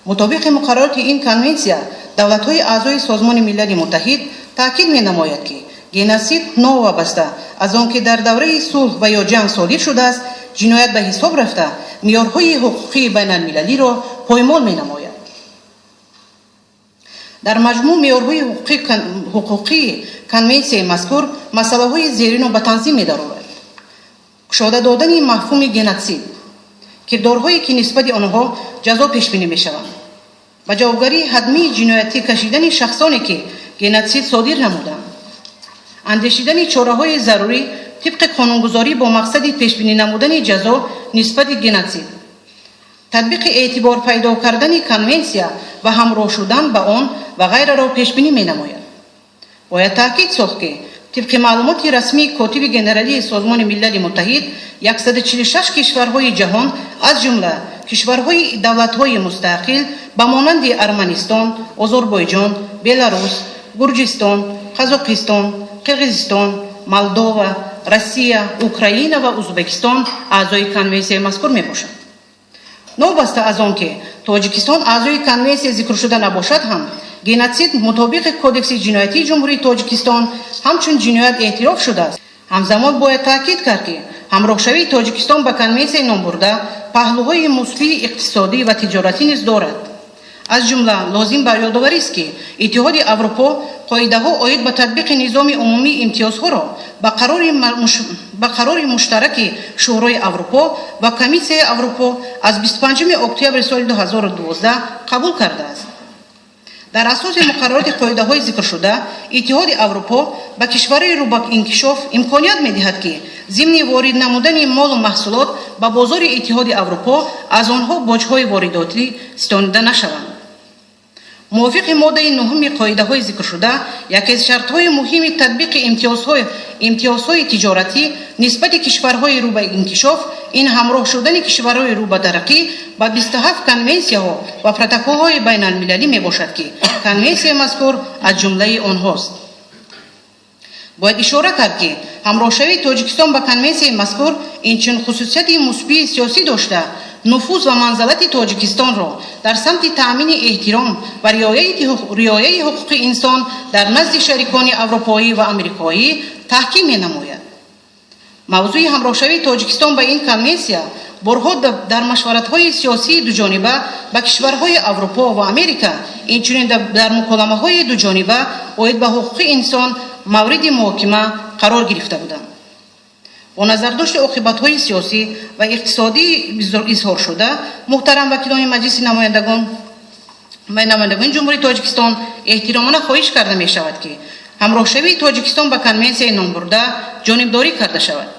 Мутобиқи муқаррароти ин конвенсия, давлатҳои аъзои Созмони Милали Муттаҳид таъкид менамояд, ки геноцид, новобаста аз он ки дар давраи сулҳ ва ё ҷанг содир шудааст, ҷиноят ба ҳисоб рафта, меъёрҳои ҳуқуқии байналмилалиро поймол менамояд. Дар маҷмӯъ, меъёрҳои ҳуқуқии конвенсияи мазкур масъалаҳои зеринро ба танзим медарорад: кушода додани мафҳуми геноцид, кирдорҳое, ки нисбати онҳо ҷазо пешбинӣ мешаванд, ба ҷавобгарии ҳатмии ҷиноятӣ кашидани шахсоне, ки геноцид содир намуданд, андешидани чораҳои зарурӣ тибқи қонунгузорӣ бо мақсади пешбинӣ намудани ҷазо нисбати геноцид, татбиқи эътибор пайдо кардани конвенсия ва ҳамроҳ шудан ба он ва ғайраро пешбинӣ менамояд. Бояд таъкид сохт, ки тибқи маълумоти расмии котиби генералии Созмони Милали Муттаҳид, 146 кишварҳои ҷаҳон, аз ҷумла кишварҳои давлатҳои мустақил ба монанди Арманистон, Озарбойҷон, Беларус, Гурҷистон, Қазоқистон, Қирғизистон, Молдова, Россия, Украина ва Узбекистон аъзои конвенсияи мазкур мебошанд. Новобаста аз он ки Тоҷикистон аъзои конвенсия зикршуда набошад ҳам, геноцид мутобиқи Кодекси ҷиноятии Ҷумҳурии Тоҷикистон ҳамчун ҷиноят эътироф шудааст. Ҳамзамон бояд таъкид кард, ки ҳамроҳшавии Тоҷикистон ба конвенсияи номбурда паҳлӯҳои мусбии иқтисодӣ ва тиҷоратӣ низ дорад. Аз ҷумла, лозим ба ёдоварист, ки Иттиҳоди Аврупо қоидаҳо оид ба татбиқи низоми умумии имтиёзҳоро ба қарори муштараки Шӯрои Аврупо ва Комиссияи Аврупо аз 25 октябри соли 2012 қабул кардааст. Дар асоси муқаррароти қоидаҳои зикршуда, Иттиҳоди Аврупо ба кишварҳои рӯ ба инкишоф имконият медиҳад, ки зимни ворид намудани молу маҳсулот ба бозори Иттиҳоди Аврупо аз онҳо боҷҳои воридотӣ ситонида нашаванд. Мувофиқи моддаи нуҳуми қоидаҳои зикршуда, яке аз шартҳои муҳими татбиқи имтиёзҳои тиҷоратӣ нисбати кишварҳои рӯ ба инкишоф ин ҳамроҳ шудани кишварҳои рӯ ба тараққӣ ба 27 конвенсияҳо ва протоколҳои байналмилалӣ мебошад, ки конвенсияи мазкур аз ҷумлаи онҳост. Бояд ишора кард, ки ҳамроҳшавии Тоҷикистон ба конвенсияи мазкур инчунин хусусияти мусбии сиёсӣ дошта, нуфуз ва манзалати Тоҷикистонро дар самти таъмини эҳтиром ва риояи ҳуқуқи инсон дар назди шарикони аврупоӣ ва амрикоӣ таҳким менамояд. Мавзӯи ҳамроҳшавии Тоҷикистон ба ин конвенсия борҳо дар машваратҳои сиёсии дуҷониба ба кишварҳои Аврупо ва Америка, инчунин дар муколамаҳои дуҷониба оид ба ҳуқуқи инсон мавриди муҳокима қарор гирифта буданд. Бо назардошти оқибатҳои сиёсӣ ва иқтисодии изҳоршуда, муҳтарам вакилони Маҷлиси намояндагон ва намояндагони Ҷумҳурии Тоҷикистон, эҳтиромона хоҳиш карда мешавад, ки ҳамроҳшавии Тоҷикистон ба конвенсияи номбурда ҷонибдорӣ карда шавад.